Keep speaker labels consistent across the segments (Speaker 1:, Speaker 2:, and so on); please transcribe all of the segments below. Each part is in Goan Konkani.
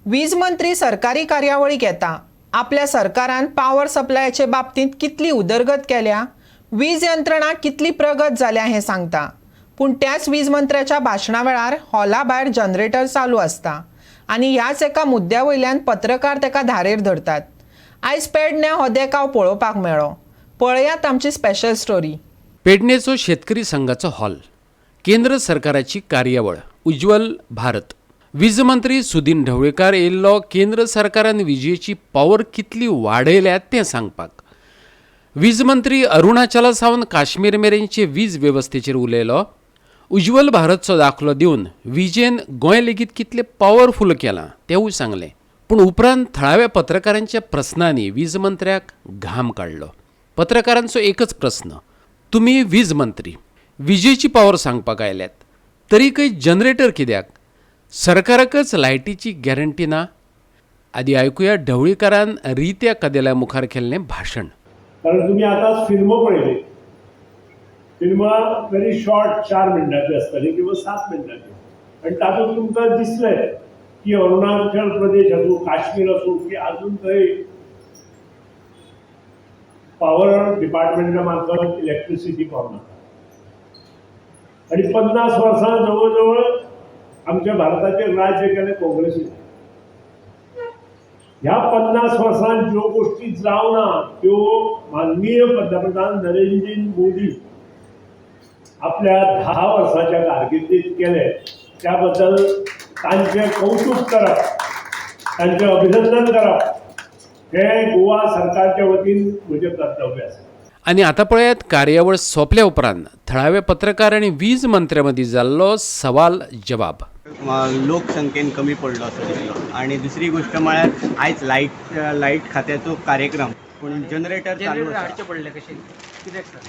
Speaker 1: वीज मंत्री सरकारी कार्यावळीक येता, आपल्या सरकारान पावर सप्लायाचे बाबतींत कितली उदरगत केल्या, वीज यंत्रणा कितली प्रगत जाल्या हें सांगता. पूण त्याच वीज मंत्र्याच्या भाशणा वेळार हॉला भायर जनरेटर चालू आसता आनी ह्याच एका मुद्द्या वयल्यान पत्रकार ताका धारेर धरतात. आयज पेडण्यां हो देखाव पळोवपाक मेळ्ळो. पळयात आमची स्पेशल स्टोरी.
Speaker 2: पेडणेचो शेतकरी संघाचो हॉल, केंद्र सरकाराची कार्यावळ उज्ज्वल भारत. वीज मंत्री सुदीन ढवळीकार येयल्लो केंद्र सरकारान विजेची पावर कितली वाडयल्या तें सांगपाक. वीज मंत्री अरुणाचला सावन काश्मीर मेरेनचे वीज वेवस्थेचेर उलयलो. उज्ज्वल भारतचो दाखलो दिवन विजेन गोंय लेगीत कितलें पावरफूल केलां तेवूय सांगलें. पूण उपरांत थळाव्या पत्रकारांच्या प्रस्नांनी वीज मंत्र्याक घाम काडलो. पत्रकारांचो एकच प्रस्न, तुमी वीज मंत्री, विजेची पावर सांगपाक आयल्यात, तरीकय जनरेटर कित्याक? सरकाराकच लायटीची गॅरंटी ना? आदी आयकुया ढवळीकारान रित्या कदेला मुखार केल्लें भाशण.
Speaker 3: कारण तुम्ही आतांच फिल्मां पळयली. फिल्मां व्हेरी शॉर्ट, 4 मिनटांची आसतली किंवा 7 मिनटांची आनी तातूंत तुमकां दिसलें की अरुणाचल प्रदेश आसूं, काश्मीर आसूं, की अजून थंय पावर डिपार्टमेंटा मार्फत इलेक्ट्रिसिटी पावना. आनी 50 वर्सां जवळ जवळ आमच्या भारताचेर राज्य केलें काँग्रेसीन. ह्या 50 वर्सांत ज्यो गोष्टी जावना त्यो माननीय पंतप्रधान नरेंद्र मोदी आपल्या 10 वर्साच्या कारकिर्दीत केले, त्याबद्दल तांचें कौतुक करप, तांचें अभिनंदन करप हें गोवा सरकारच्या वतीन म्हजें कर्तव्य आसा.
Speaker 2: आनी आतां पळयात कार्यावळ सोंपल्या उपरांत थळावे पत्रकार आनी वीज मंत्र्या मदीं जाल्लो सवाल जवाब.
Speaker 4: लोकसंख्येन कमी पडलो असो दिसलो. आणि दुसरी गोष्ट म्हळ्यार आयज लायट लायट खात्याचो कार्यक्रम, पूण जनरेटर चालू
Speaker 5: जनरेटर
Speaker 4: आसा.
Speaker 5: हाडचे पडले कशे कित्याक सर?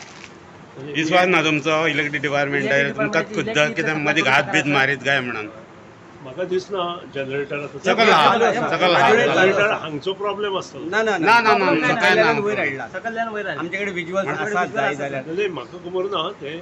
Speaker 6: विश्वास ना तुमचो इलेक्ट्रिक डिपार्टमेंटार? तुमकां खुद्द कितें मदीं घात बीत मारीत काय म्हणून.
Speaker 3: म्हाका दिसना जनरेटर आतां
Speaker 6: सकल आहा, सकल आहा.
Speaker 3: जनरेटर हांगचो प्रॉब्लेम आसतलो.
Speaker 4: ना ना.
Speaker 6: ना, ना, ना, ना, काय ना.
Speaker 4: सकयल्यान वयर हाडला.
Speaker 5: सकल्ल्यान वयर आयला.
Speaker 4: आमचे कडेन विज्युअल्स आसात जाय जाल्यार.
Speaker 3: नाही, म्हाका खबर ना ते,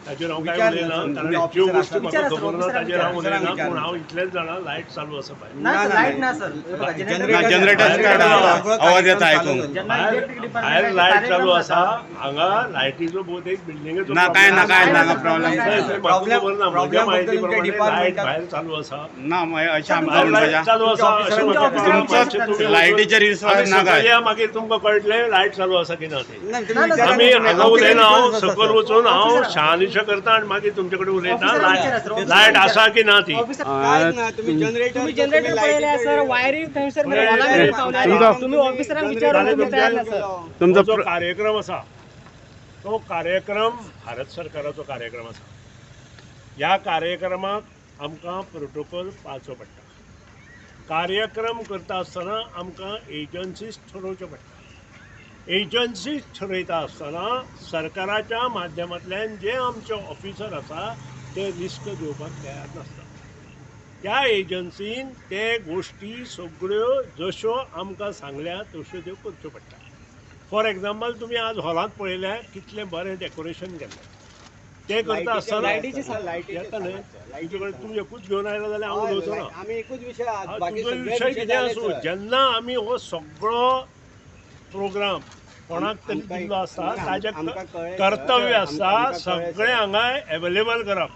Speaker 3: ताचेर हांव काय
Speaker 4: विचार
Speaker 3: उलयना.
Speaker 4: ना,
Speaker 3: कारण
Speaker 4: तुमचे
Speaker 3: ज्यो
Speaker 4: ऑफिसर
Speaker 3: गोष्टी
Speaker 4: आसात.
Speaker 3: म्हाका
Speaker 5: विचार
Speaker 3: खबर ना
Speaker 5: ऑफिसरांक.
Speaker 3: ताचेर हांव उलयना.
Speaker 4: विचार.
Speaker 3: पूण हांव इतलेंच जाणा, लायट चालू आसा भायर.
Speaker 5: ना सर, लायट ना सर. हे बघा,
Speaker 6: ना, जनरेटर स्टार्ट आहा. आवाज येता आयकूंक.
Speaker 5: जेन्ना
Speaker 3: भायर
Speaker 5: इलेक्ट्रीक
Speaker 3: भायर लायट चालू आसा.
Speaker 5: जाता.
Speaker 3: हांगा लायटीचो बहुतेक बिल्डिंगेचो.
Speaker 6: ना, काय ना, काय ना प्रॉब्लेम.
Speaker 4: Problem-
Speaker 3: खबर ना. म्हज्या
Speaker 4: problem
Speaker 3: म्हायती
Speaker 4: फक्त तुमच्या
Speaker 3: प्रमाणे लायट
Speaker 4: डिपार्टमेंटात.
Speaker 3: भायर चालू आसा.
Speaker 6: ना, मागीर अशें आमकां
Speaker 3: भायर लायट
Speaker 6: म्हणपाचें.
Speaker 3: चालू आसा अशें
Speaker 4: तुमच्या
Speaker 3: म्हाका
Speaker 4: ऑफिसरांक
Speaker 3: कळटा.
Speaker 6: तुमचोच
Speaker 3: तुम्ही
Speaker 6: लायटीचेर विश्वास
Speaker 3: आमी
Speaker 6: ना काय?
Speaker 3: सकयल या, मागीर तुमकां कळटलें लायट चालू आसा की ना ते.
Speaker 4: ना, तुम्ही
Speaker 5: ना,
Speaker 4: विचारा.
Speaker 3: आमी हांगा उलयना. हांव
Speaker 4: आसा, सर.
Speaker 3: सकयल वचून हांव शहानिशा करता आनी मागीर तुमचे कडेन उलयता.
Speaker 5: ऑफिसरांक विचारा, सर.
Speaker 3: लायट लायट आसा की ना ती.
Speaker 5: ऑफिसर
Speaker 4: कांयच ना, तुम्ही जनरेटर
Speaker 5: तुम्ही जनरेटर पळयले सर, वायरी थंयसर मेरेन हॉला मेरेन पावल्या. तुम्ही ऑफिसरांक विचारून तुम्ही तयार ना सर.
Speaker 6: तुमचो
Speaker 3: जो कार्यक्रम आसा तो कार्यक्रम भारत सरकाराचो कार्यक्रम आसा. ह्या कार्यक्रमाक आमकां प्रोटोकॉल पाळचो पडटा. कार्यक्रम करता आसतना आमकां एजन्सीज ठरोवच्यो पडटा. एजन्सीज ठरयता आसतना सरकाराच्या माध्यमांतल्यान जे आमचे ऑफिसर आसा ते रिस्क घेवपाक तयार नासता. त्या एजन्सीन ते गोश्टी सगळ्यो जश्यो आमकां सांगल्या तश्यो त्यो करच्यो पडटा. फॉर एग्जाम्पल, तुमी आज हॉलांत पळयल्यार कितलें बरें डेकोरेशन केल्लें. तें करता आसतना येता न्हय तुजे कडेन. तूं एकूच घेवन आयला जाल्यार हांव उलोवचो ना.
Speaker 4: आमी एकूच विशय,
Speaker 3: हा,
Speaker 4: बाकी
Speaker 3: तुजो
Speaker 4: सगळे
Speaker 3: विशय
Speaker 4: विशय
Speaker 3: कितें
Speaker 4: जाले,
Speaker 3: आसूं,
Speaker 4: सर.
Speaker 3: जेन्ना आमी हो सगळो प्रोग्राम कोणाक तरी दिल्लो आसता, ताजें
Speaker 4: आमकां कळ्ळें, सर.
Speaker 3: कर्तव्य आसता
Speaker 4: आमकां कळ्ळें,
Speaker 3: सगळें
Speaker 4: सर.
Speaker 3: हांगा एवेलेबल करप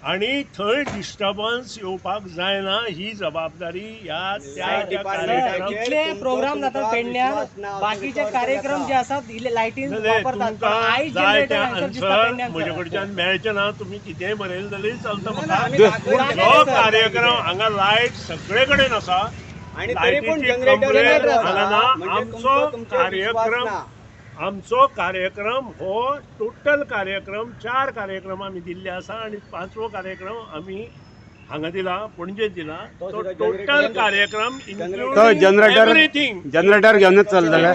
Speaker 3: आनी थंय डिस्टर्बन्स येवपाक जायना ही जबाबदारी ह्या त्या
Speaker 4: लायट
Speaker 3: त्या
Speaker 4: डिपार्टमेंटाचेर
Speaker 3: कार्यक्रम
Speaker 5: इतले
Speaker 4: तुमचो
Speaker 5: प्रोग्राम जातात
Speaker 4: तुमकां
Speaker 5: पेडण्यार,
Speaker 4: विश्वास ना असो
Speaker 5: बाकीचे
Speaker 4: रिकॉर्ड
Speaker 5: कार्यक्रम
Speaker 4: जाता.
Speaker 5: जे आसात लायटीन
Speaker 3: नाही, नाही,
Speaker 5: वापरतात, पण
Speaker 3: तुमकां
Speaker 5: आयज
Speaker 3: जाय
Speaker 5: जनरेटर
Speaker 3: ते
Speaker 5: हांगसर दिसता
Speaker 3: आन्सर
Speaker 5: पेडण्यान
Speaker 3: म्हजे
Speaker 5: सर.
Speaker 3: कडच्यान मेळचें ना. तुमी कितेंय बरयलें जाल्यार चलता
Speaker 4: ना,
Speaker 3: म्हाका.
Speaker 4: आमी दाखयतले,
Speaker 3: जो
Speaker 4: सर.
Speaker 3: कार्यक्रम हांगा लायट सगळे कडेन आसा.
Speaker 4: आणि तरी पण
Speaker 3: लायटीची
Speaker 4: जनरेटर
Speaker 3: कंप्लेन
Speaker 4: चालू
Speaker 3: हांगा
Speaker 4: आसा.
Speaker 3: ना.
Speaker 4: म्हणजे
Speaker 3: आमचो
Speaker 4: तुमचो तुमचेर विश्वास
Speaker 3: कार्यक्रम
Speaker 4: ना.
Speaker 3: आमचो कार्यक्रम हो टोटल कार्यक्रम, चार कार्यक्रम आमी दिल्ले आसा आनी पांचवो कार्यक्रम आमी हांगा दिला, पणजे दिला.
Speaker 4: तो
Speaker 3: तो
Speaker 4: सुद्धा
Speaker 3: टोटल
Speaker 4: जनरेटर-
Speaker 3: कार्यक्रम
Speaker 6: तो
Speaker 3: इन्क्लुडींग
Speaker 6: जनरेटर
Speaker 3: एवरीथींग.
Speaker 6: जनरेटर घेवनच चलतले.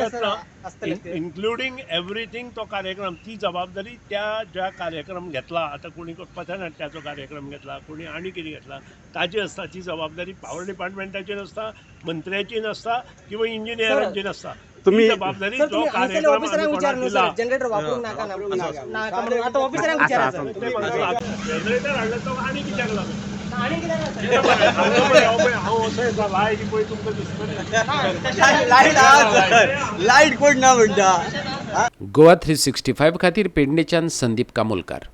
Speaker 5: आसतलें ते.
Speaker 3: इन्क्लुडींग एवरीथींग तो कार्यक्रम, ती जबाबदारी त्या ज्या कार्यक्रम घेतला, आतां कोणी पथनाट्याचो कार्यक्रम घेतला, कोणी आनी कितें घेतला, ताजी आसता ती जबाबदारी. पावर डिपार्टमेंटाची नासता, मंत्र्याची नासता किंवा इंजिनियरांची नासता ती जबाबदारी.
Speaker 5: सर,
Speaker 3: जो
Speaker 5: तुम्ही हांगसरल्या
Speaker 3: कार्यक्रम आमी
Speaker 5: ऑफिसरांक
Speaker 3: कोणाक
Speaker 5: विचार न्हू
Speaker 3: दिला
Speaker 5: सर, जनरेटर वापरूंक नाका ना
Speaker 4: वापरूंक नाका.
Speaker 5: नाका म्हणून. आतां ऑफिसरांक विचारा सर.
Speaker 3: ते म्हाका जनरेटर हाडलं तो आनी कित्याक लागून?
Speaker 5: आनी कितें ना सर.
Speaker 3: हांव असो येता, लायट पळय तुमकां दिसतली.
Speaker 4: लायट आहा सर, लायट कोण ना म्हणटा.
Speaker 2: गोवा 365 खातीर पेडणेच्यान संदीप कामोलकार.